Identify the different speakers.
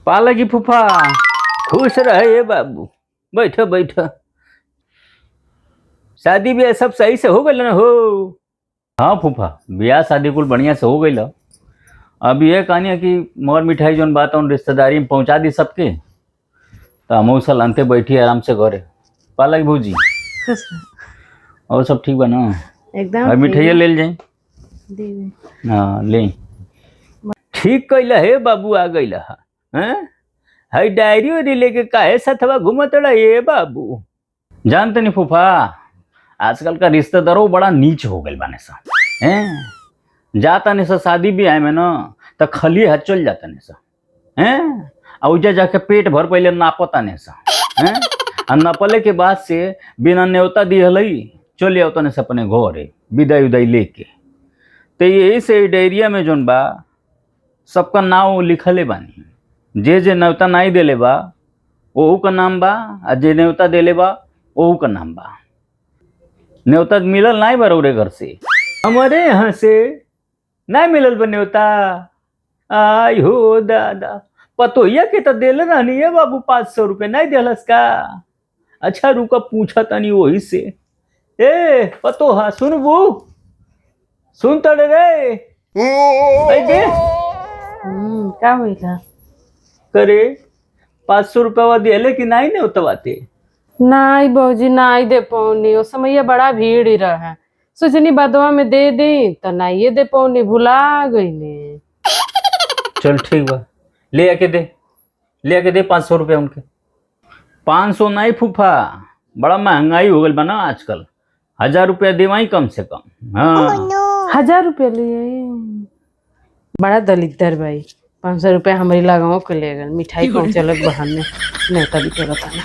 Speaker 1: पालगी फूफा, खुश रहे ये बाबू। बैठो बैठो। शादी ब्याह सब सही से हो गइल ना हो? हाँ फूफा, ब्याह शादी कुल बढ़िया से हो गइल। अब ये कहानी है कि मोर मिठाई जोन बात उन रिश्तेदारी में पहुंचा दी सबके, तो हम साल अंते बैठी आराम से घरे। पालक भौजी।
Speaker 2: खुश रह।
Speaker 1: और सब ठीक बा ना?
Speaker 2: एकदम।
Speaker 1: और मिठाइया ले जाए।
Speaker 2: दे दे।
Speaker 1: हाँ, ले। ठीक कैला हे बाबू, आ गइला। हैं, हई डायरी उरी लेके काहे सथवा घूमत रहे बाबू? जानते नहीं फूफा, आजकल का रिश्तेदारों बड़ा नीच हो गइल बाने सा। हैं, जाता नहीं सा शादी ब्याह में ना, तो खली हाथ चल जाता नहीं सा। हैं, आ उजा जाके पेट भर पहले नापता नहीं सा। हैं, आ नापले के बाद से बिना न्योता दिहलई चले आवता नहीं सा अपने घरे विदाई उदाई लेके। तो यही से डायरिया में जोन बा, सबका नाव लिखले बानी। जे जे न्योता नाई देले बा, ओहू का नाम बा, आ जे न्योता देले बा, ओहू का नाम बा। न्योता मिलल नाई बा रउरे घर से? हमारे यहाँ से नहीं मिलल बा न्योता? आई हो दादा, पतोहिया के तो देले रहनी है बाबू 500 रुपये, नहीं देहलस का? अच्छा रुका, पूछा तनी वही से। ए पतोहा, सुनबू? सुन तड़े रे, ऐ दे।
Speaker 2: का होइला?
Speaker 1: करे, 500 रुपया दिले कि नहीं न्योतवा ते?
Speaker 2: नाई भौजी, नाई दे पौनी। ओ समैया बड़ा भीड़ ही रहे, सोचनी बदवा में दे दी, तो नाइये दे पौनी, भुला गईनी।
Speaker 1: चल ठीक बा, ले आके दे, ले आके दे 500 रुपया उनके। 500 नहीं फूफा, बड़ा महंगाई हो गई बा ना आजकल, 1000 रुपया देवाई कम से कम, हाँ।
Speaker 2: 1000 रुपया लिए? बड़ा दलिद्दर भाई, 500 रुपया हमारी लगाओ के ले गए, मिठाई पहुंचलक बहाने, नहीं तभी तो बताना।